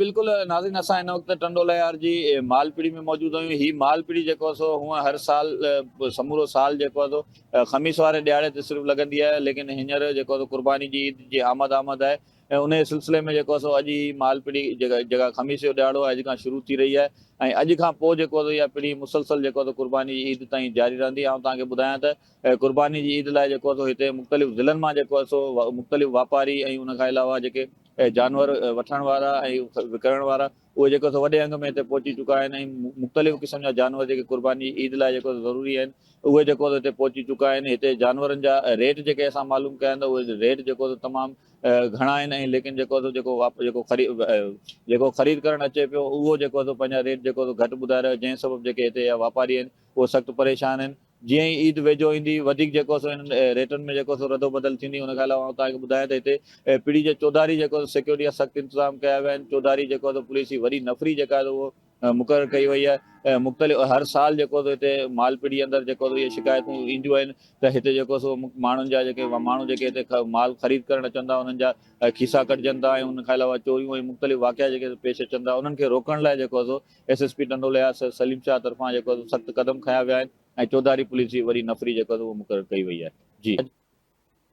بلڪل ناظرين اسان هن وقت ٽنڊو لهيار جي مال پڙي ۾ موجود آهيون هي مال پڙي جيڪو سو هونء هر سال سمورو سال جيڪو سو خميس واري ڏهاڙي تي صرف لڳندي آهي ليڪن هينئر جيڪو سو قرباني جي عيد جي آمد آمد آهي ۽ انهي سلسلي ۾ جيڪو سو اڄ هي مال پڙي جيڪا جيڪا خميس جو ڏهاڙو آهي اڄ کان شروع ٿي رهي آهي ۽ اڄ کان پوء جيڪو سو اها پڙي مسلسل جيڪو سو قرباني جي عيد تائين جاري رهندي آئون توهان کي ٻڌايان ته قرباني جي عيد لاء جيڪو سو هتي مختلف ضلعن مان جيڪو سو مختلف واپاري ۽ ان کان علاوه جيڪي جانور وٺڻ وارا ۽ وڪڻڻ وارا اهي جيڪو سو وڏي انگ ۾ هتي پهچي چڪا آهن ۽ مختلف قسم جا جانور جيڪي قرباني جي عيد لاء جيڪو ضروري آهن اهي جيڪو هتي پهچي چڪا آهن هتي جانورن جا ريٽ جيڪي اسان معلوم ڪيا آهن ته اهي ريٽ جيڪو سو تمام گهڻا آهن ۽ ليڪن جيڪو سو جيڪو جيڪو خريد جيڪو خريد ڪرڻ اچي پيو اهو جيڪو سو پنهنجا ريٽ جيڪو سو گهٽ ٻڌائي رهيو جنهن سبب جيڪي هتي جا واپاري آهن اهي سخت پريشان آهن جيئن ئي عيد ويجهو ايندي وڌيڪ جيڪو سو انهن ريٽن ۾ جيڪو سو ردو بدل ٿيندي ان کان علاوه آئون توهان کي ٻڌايان ته هتي پڙي جي چوڌاري جيڪو سو سيڪيورٽي جا سخت انتظام ڪيا ويا آهن چوڌاري جيڪو سو پوليس جي وڏي نفري جيڪا آهي اهو مقرر ڪئي وئي آهي مختلف هر سال جيڪو سو هتي مال پڙي اندر جيڪو سو اهي شڪايتون اينديون آهن ته هتي جيڪو سو ماڻهن جا جيڪي ماڻهو جيڪي هتي مال خريد ڪرڻ اچن ٿا انهن جا کيسا ڪٽجن ٿا ۽ ان کان علاوه چوريون ۽ مختلف واقعا جيڪي پيش اچن ٿا انهن کي روڪڻ لاء جيڪو سو S S P Tando Lahyar سر سليم شاهه طرفان جيڪو سخت قدم کنيا ويا آهن ۽ چوڌاري پوليس جي وڏي نفري جيڪو اهو مقرر ڪئي وئي آهي. جي.